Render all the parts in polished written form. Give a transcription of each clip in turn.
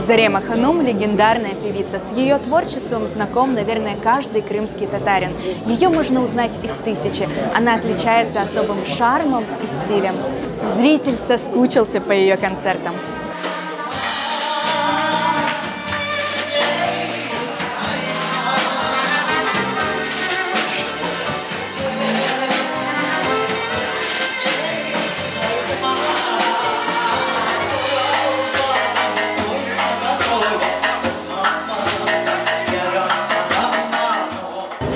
Зарема Ханум – легендарная певица. С ее творчеством знаком, наверное, каждый крымский татарин. Ее можно узнать из тысячи. Она отличается особым шармом и стилем. Зритель соскучился по ее концертам.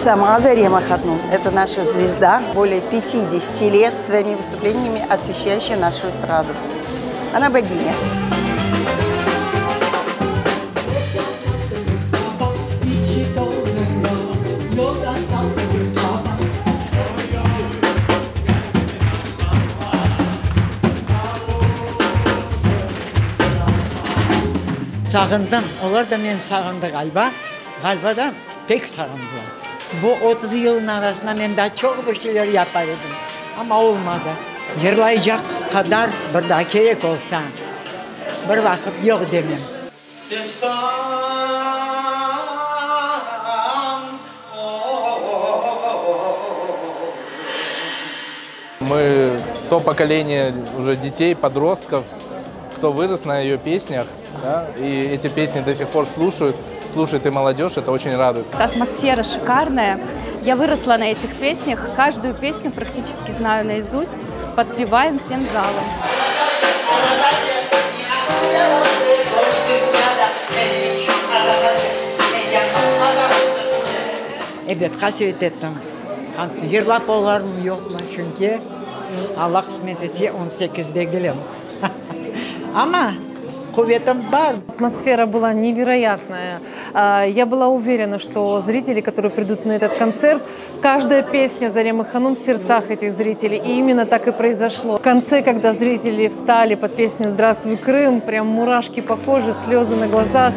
Сама Зарема Ханум – это наша звезда, более 50 лет своими выступлениями освещающая нашу эстраду. Она богиня. Sağındım, olar da meni sağındı ğaliba, ğaliba da pek sağındılar. Bu 30 yılnıñ arasında men daa çoq bir şeyler yapar edim, amma olmadı. Yırlaycaq qadar bir daa kerek olsa, bir vaqıt yoq demem. Мы то поколение уже детей, подростков, кто вырос на ее песнях, да, и эти песни до сих пор слушают, слушает и молодежь, это очень радует. Атмосфера шикарная. Я выросла на этих песнях, каждую песню практически знаю наизусть, подпеваем всем залом. Ebet, qasevet ettim. Yırlap olarmı, yoqmı, çünki Alla qısmet etse, 18 degilim. Amma quvetim bar. Атмосфера была невероятная. Я была уверена, что зрители, которые придут на этот концерт, каждая песня Заремы Ханум в сердцах этих зрителей. И именно так и произошло. В конце, когда зрители встали под песню «Здравствуй, Крым», прям мурашки по коже, слезы на глазах.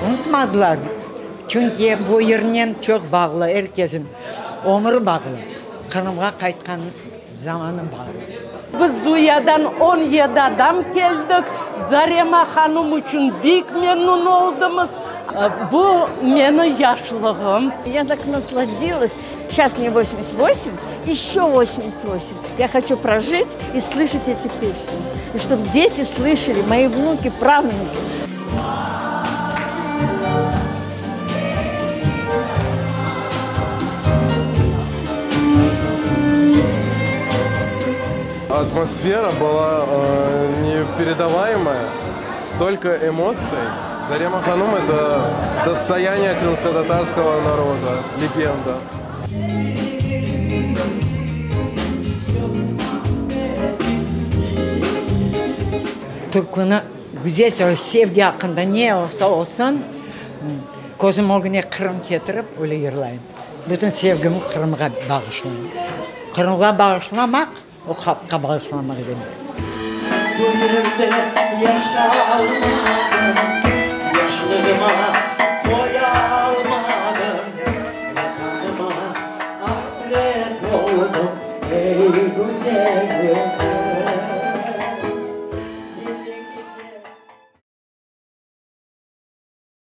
Unutmadılar, çünki bu yırnen çoq bağlı, er kesniñ ömüri bağlı, Qırımğa qaytqan zamanı bağlı. Biz Zuyadan 17 adam keldik. Zarema hanum içün bek memnun oldumız. Bu meni yaşlığım. Я так насладилась. Сейчас мне 88, еще 88. Я хочу прожить и слышать эти песни. И чтобы дети слышали, мои внуки, правнуки. Атмосфера была э, непередаваемая, столько эмоций. Зарема Ханум – это достояние крымско-татарского народа, легенда. Türküni güzel söyle, sevgi aqqında ne olsa olsun, közüm ögüne Qırım ketirip, öyle yırlayım. Bütün sevgimi Qırımğa bağışlayım. Qırımğa bağışlamaq, o halqqa bağışlamaq demek. Şu yerde yaşalmadım, Yaşlığıma toyalmadım, Vatanıma asret oldım, ey güzelim.